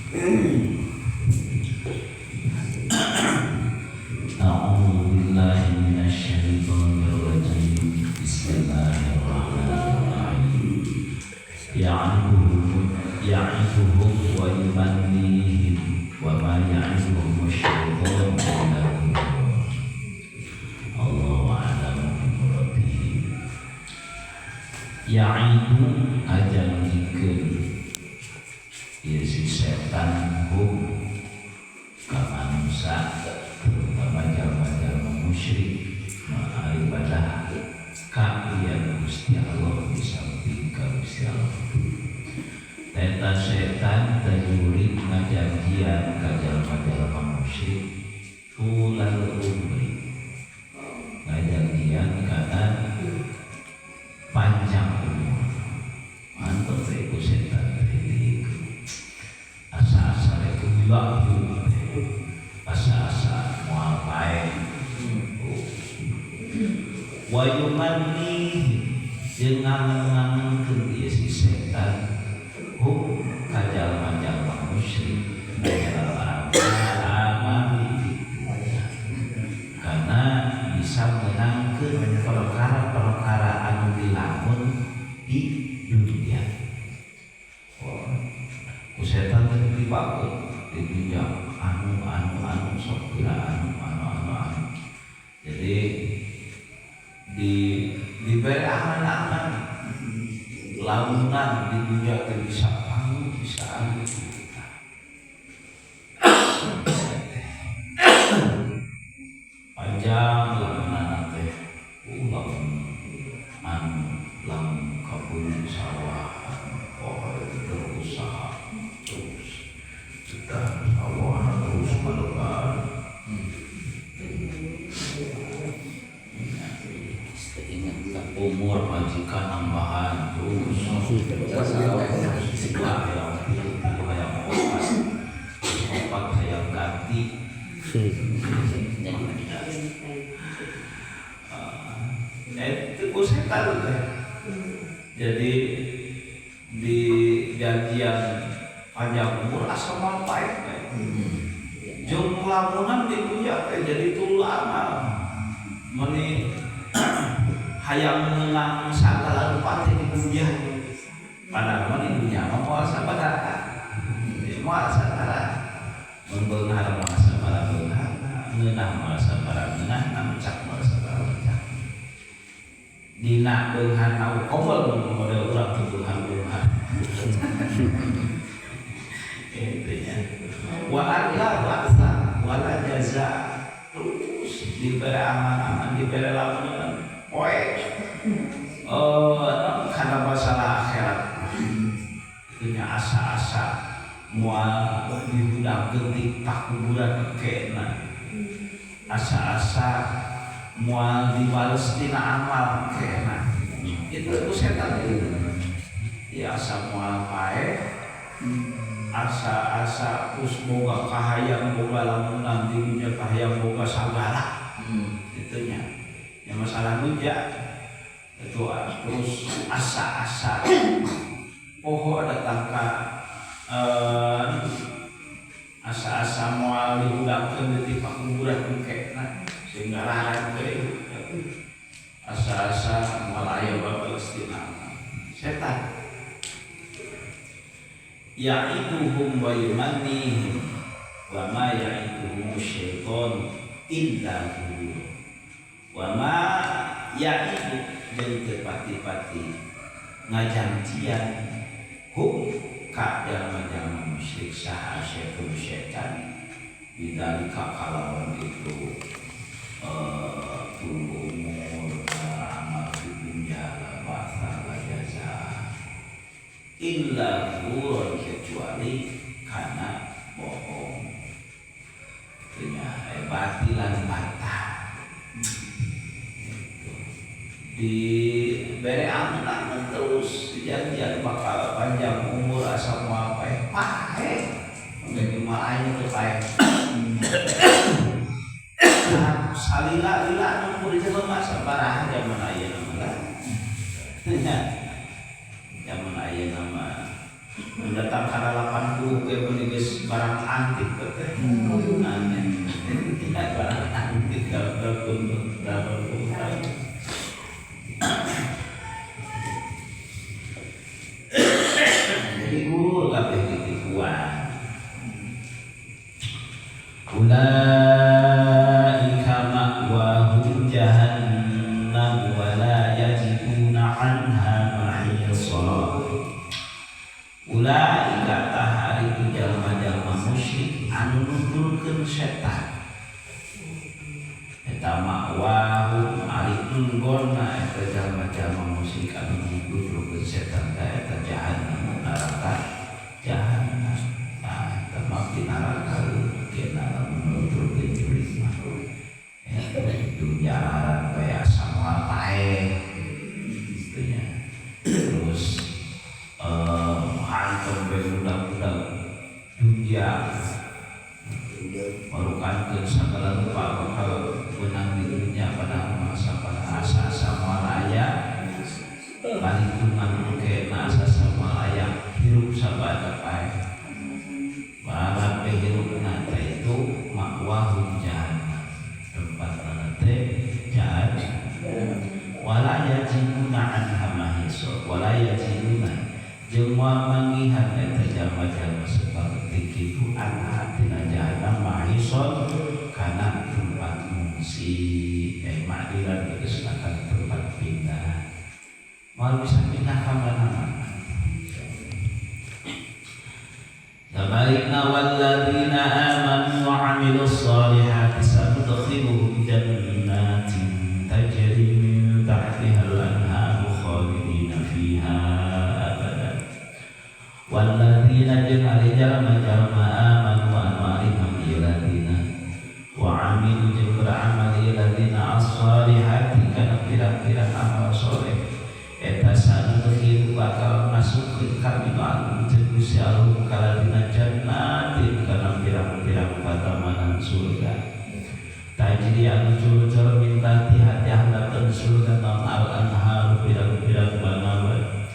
A'udzu billahi minasyaitonir rajim. Bismillahirrahmanirrahim. Ya'iduhum wa yumannihim wa ma ya'iduhum asyaitanu illa ghurur. Allahu a'lamu bi muradihi. Ya'idu ngajanjikeun ieu si setan hum ka manusia, terutama jalma-jalma musyrik ibadah ka ieu Gusti Allah di samping ka Gusti Allah. Eta setan tajurit ngajanjian ka jalma-jalma musyrik tulal umri, ngajanjian kana panjang umur. Mantap teh ku setan teh, asa-asa rek lila hirup teh, asa-asa moal paeh. Wa yumanni jeung ngangen-ngangenkeun ieu si setan hum ka jalma-jalma musyrik amali, karena bisa menangkeun perkara-perkara anu dilamun di dunia. Oh, ku setan teh dipakeun di dunia anu anu anu sok geura anu anu anu anu. Jadi di diberi aman-aman lamunan di dunia teh bisa anu bisa anu gitu. Panjang lamunan teh, lamun anu lamun kabun sawah, oh berusaha terus kita sawah terus melebar. Umur majikan nambahan terus, hayang tilu tilu hayang opat opat hayang ganti. Itu ku setan teh. Jadi di janjian panjang umur asa moal paeh teh. Jeung lamunan di dunia teh jadi tulang meni hayang menang sagala rupa teh di dunia. Padahal mah di dunia mah moal sabaraha. Moal sabaraha. Mun beunghar moal sabaraha beunghar, ngeunah moal sabaraha ngeunah, mencak moal sabaraha mencak. Dina beunghar na komel model urang teu beunghar-beunghar. Intinya wa alla ba'sa wala jaza, terus diberi aman-aman, diberi lamunan poe karena masalah akhirat itunya asa-asa moal dihudangkeun ti pakuburan kena, asa-asa moal dibales tina amal kena. Itu setan itu ya, asa moal paeh, asa-asa terus boga kahayang, boga lamunan di dunia, kahayang boga sagala. Itunya ya masalah dunia itu terus asa-asa poho datang ka asa-asa moal dihudangkeun di pakuburan engkena sehingga larang teh, asa-asa moal aya babales tina setan. Ya'iduhum wa yumannihim wa ma ya'iduhum syaitan illa ghurur. Wa ma ya'idu jeung teu pati-pati ngajanjian hum ka jalma-jalma musyrik saha syaitan setan bidzalika kalawan itu tul umur amal di dunia la ba'sa la jaza illa ghurur, kecuali karena bohong. Itunya batilan bata di bere aman terus janjian bakal panjang umur, asa moal paeh paeh jadi malah teu paeh. Salila lila nu jelema sabaraha zaman ayeuna mah lah, zaman ayeuna mah. Datang kana 80 ge meuni geus barang antik teh. Aneh. Barang antik 80 tahun. Jadi guru kabeh ditipuan. Ulaika ma'wahum jahannam wa la yajiduna anha mahisa. Ulaika tahari jalma-jalma musyrik anu nuturkeun setan. Eta ma'wahum ari enggonna eta jalma-jalma musyrik anu nuturkeun setan ka eta jahannam neraka jahannam. Nah, eta mah di neraka kena nuturkeun jurig mah. Dunia aran kayak samual pae gitu nya. Terus hantam budak-budak dunia merukankeun sagala rupa bakal menang di dunia pada masa pada asa-asa moal aya palingkungan kena asa-asa moal aya hirup sabada pae barang hirupna teh itu makwahum jahannam tempatna teh jahannam wala yajiduna anha mahisa wala yajiduna jeung moal manggihan eta jalma-jalma saperti kitu anha tina jahannam mahison kana tempat ngungsi ma'dilan tegasna kana tempat pindah moal bisa pindah ka mana-mana. Sabalikna walladzina amanu wa 'amilus solihati sanudkhiluhum jannatin tajri min tahtihal anharu khalidina fiha abadan. Walladzina jeung ari jalma-jalma amanu anu ari ieu ladina wa 'amilu jeung beramal ieu ladina as-solihati kana pirang-pirang amal soleh eta sanudkhilu bakal masukkeun kami nu Gusti Allah kaladina jannatin kana pirang-pirang patamanan surga tajri anu curcor minta ti handapeun surga non al anhar pirang-pirang banawan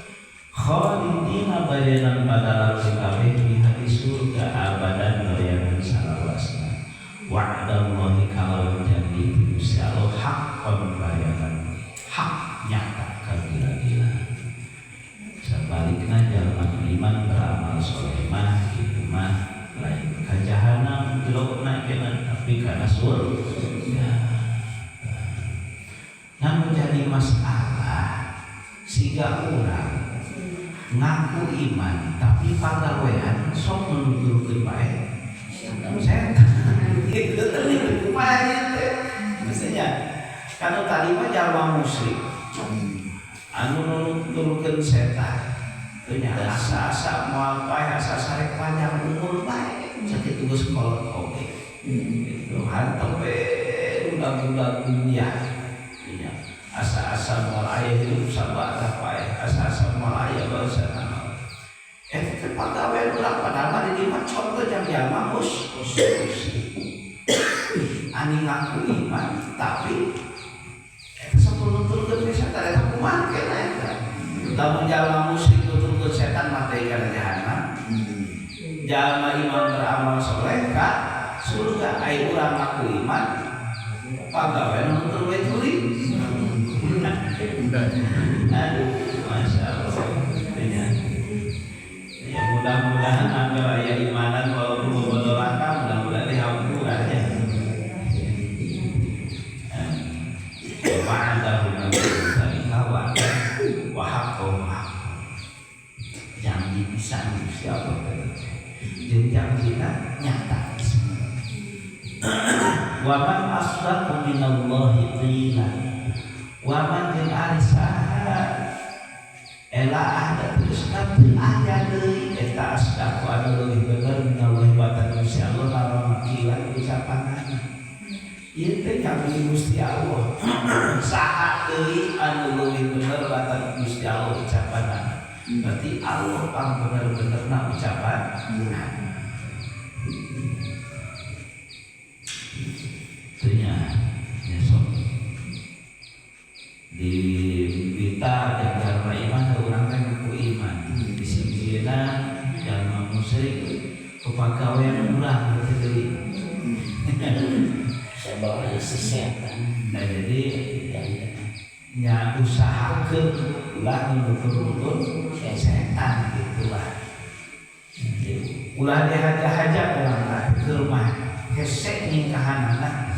khalidina bayanan padalam kabeh biha di surga abadan bayanan salawasna wa'dallahi kalawan janji Gusti Allah haqqan bayanan hak nyata kagila-gila. Sebaliknya jalma iman beramal soleh mah itu mah lain ka jahanam jelokna kena tapi kana surga. Namun jadi masalah siga urang ngaku iman tapi pagawean sok menuturkeun bae setan gitu teh kumaha teh maksudnya kanu tadi mah jalma musyrik anu nuturkeun setan teu nya asa-asa moal pae asa-asa rek panjang umur bae sakitu geus kolot oge gitu hantam we budak-budak dunia nya asa-asa moal aya hirup sabada pae asa-asa moal aya bangsa naon eta teh pagawean urang padahal mah di dieu mah contoh jang jalma musyrik ani ngaku iman tapi eta sok nuturkeun setan eta kumaha kena eta lamun jalma musyrik nuturkeun setan mah teh kana jahanam jalma iman beramal soleh ka surga ai urang ngaku iman pagawean nutur we jurig. Aduh, masya Allah. Ya mudah-mudahan agar aya imanan walaupun bodoh raka mudah-mudahan dihampura ya. Wa'adahu dzalika wa haqqu janji pisan Gusti Allah jeung janjina nyata wa man asdaqu minallahi qila wa man jeung ari saha elaah da tegasna teu aya deui eta asdaqu anu leuwih bener minallahi batan Gusti Allah lamun qila ucapanana ieu teh kami Gusti Allah saha deui anu leuwih bener batan Gusti Allah ucapanana berarti Allah pang bener-benerna ucapan. Itunya ya sok di bita dan jalma iman urang teh ngaku iman di singkirna Pagawean urang gitu deui. Sabab si setan. Nah, jadi nya usahakeun ulah nutur-nutur setan gitulah. Jadi, ulah dihaja-haja urang tah keur mah hese nyingkahanana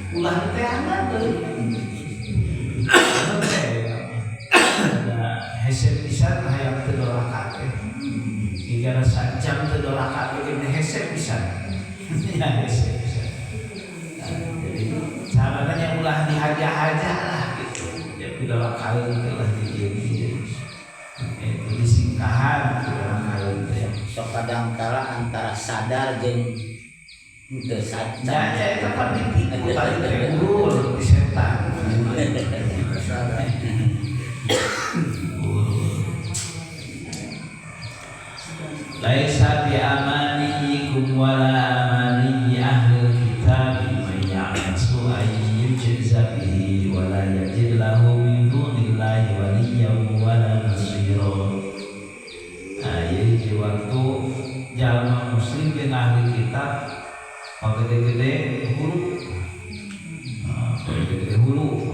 ulah teangan deui. Da hese pisan hayang teu doraka teh. Hingga sajam teu doraka teh ge hese pisan. Ya hese pisan. Nah, jadi caranya ulah dihaja-haja lah gitu. Jadi dalam kalung teh lah di dieu itu disingkahan di dalam kalung teh. Sok kadang kala antara sadar jeung henteu sadar. Ya, ya itu kan ditipu tadi teh gurul di setan. Sadar. Gurul. Laisa bi amaniyikum wala amaniyi ahlil kitab man ya'mal su'an yujza bihi wa la yajid lahu min dunillahi waliyyan wala nasira. Nah, ieu di waktu jalma muslim jeung ahli kitab pagede-gede hulu. Nah, pagede-gede hulu.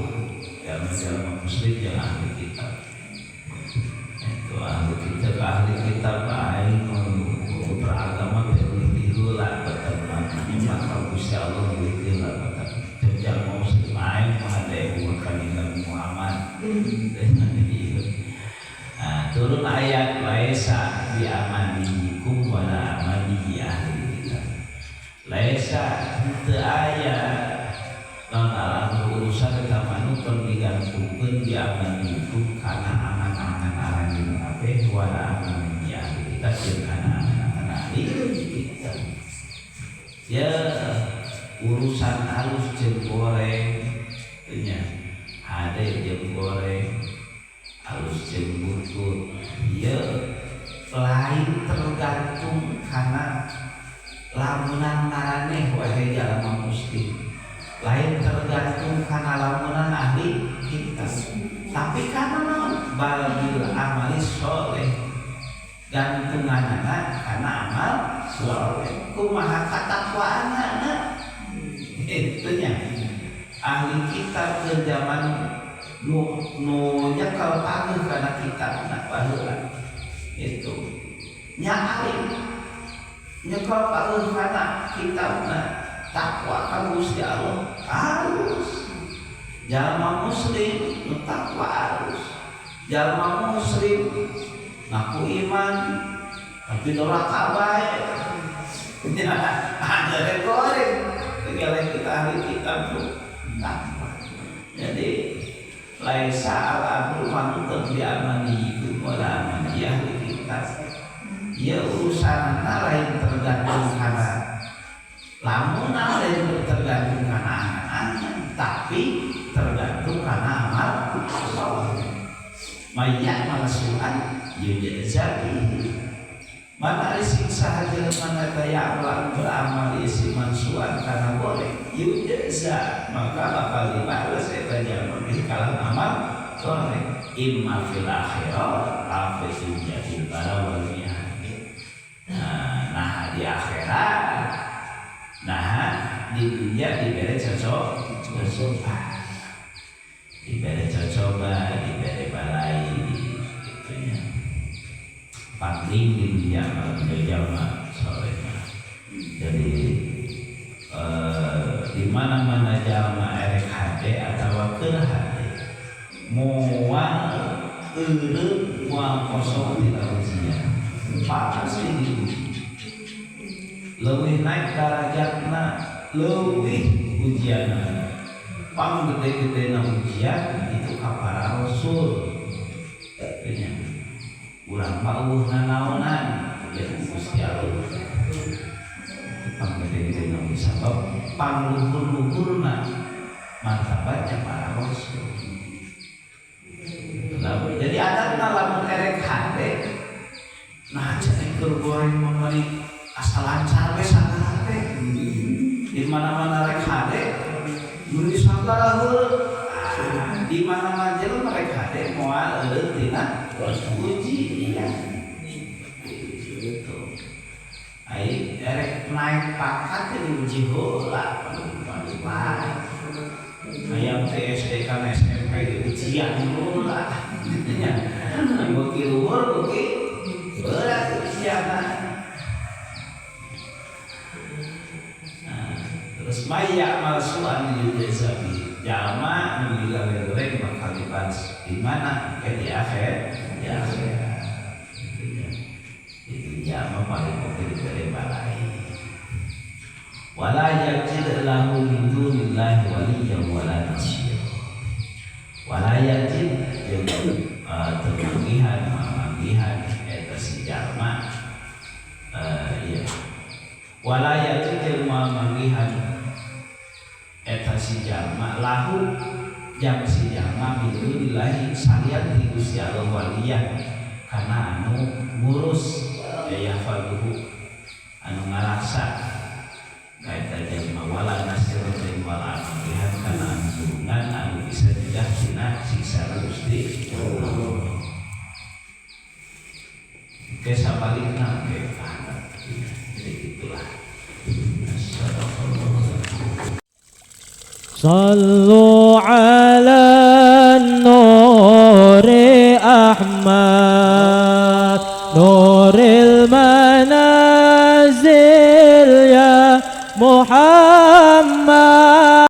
Jalma-jalma muslim jeung ahli kitab. Itu ahli kitab aing beragama teh leuwih heula bateman maka Gusti Allah leuwih heula bateman jalma muslim aing mah hade buat kanjeng Nabi Muhammad. Nah, turun ayat laisa bi amaniyikum wala amaniyi ahli kitab. Laisa teu aya naon alam urusan eta manutun digantungkeun bi amaniyikum kana angan-angan aranjeun kabeh wala amaniyi ahli kitab jeung kana angan-angan ahli kitab. Ya urusan halus jeung goreng nya hade jeung goreng halus jeung butut ieu lain tergantung kana lamunan maraneh wahai jalma muslim, lain tergantung kana lamunan ahli kitab, tapi kana naon bal bil amali sholeh, gantunganana kana amal sholeh, kumaha katakwaanana itunya. Ahli kitab ke zaman nu nu nyekel pageuh kana kitabna baheula itu nya alim nyekel pageuh kana kitabna takwa ka Gusti Allah halus, jalma muslim nu takwa halus, jalma muslim ngaku iman tapi doraka bae ada goreng tinggal kita ahli kitab tuh takwa. Jadi laisa al-amru manutun bi amaniyikum wala amani ahli kitab. Ya urusanana lain tergantung kana lamunan, lain tergantung kana angan-angan, tapi tergantung kana amal sholeh. May ya'mal su'an yujza bihi. Mana ari sing saha jelema eta ya'mal beramal isi mansuan kana boleh yujza, maka bakal dibalas eta jalma bihi kalan amal soleh, imma fil akhirah aw fil dunya fil bala wal mi'ad. Nah di akhirat, nah di dunia diberi cocoba, diberi cocoba, diberi balai gitunya. Paling di dunia kalau jalma soleh. Jadi di mana-mana jalma erek hade atawa keur hade moal eureun moal kosong tina ujian, pasti diuji. Leuwih naik darajatna leuwih ujianna. Pang gede-gedena ujian itu ka para rasul. Nya urang mah eueuh nanaonan ya Gusti Allah. Pang gede-gedena sabab pangluhur-luhurna martabatnya para rasul. Jadi adatna lamun erek hade nah jadi keur goreng mah asal lancar we sagala teh. Di mana-mana rek hade meuli sagala heureut. Di mana-mana jelema rek hade moal eureun tina ujian. Gitu. Ai erek Naik pangkat diuji heula paling baik. Hayang teh SD kana SMP diujian heula. Nya. Beuki luhur beuki berat ujianna. Nah, terus maya malsuan yujza bi jalma nu digawe goreng bakal dibahas di mana ke di akhir di akhirat. Itu jalma paling oke diberi balai. Wala yajid lahu min dunillahi waliyyan wala nasira. Wala yajid jeung teu manggihan eta si jalma ieu. Wala yajid jeung manggihan eta si jalma lahu jang si jalma min dunillahi salian ti Gusti Allah waliyan kana anu ngurus ya yahfaduhu anu ngarasa kaita jalma wala nasir jeung wala manggihan kana anu tulungan anu bisa nyegah tina siksa Gusti Allah. Ke sabalikna ke kahandap. Jadi itulah. Sallu ala nuri Ahmad nuril manazil ya Muhammad.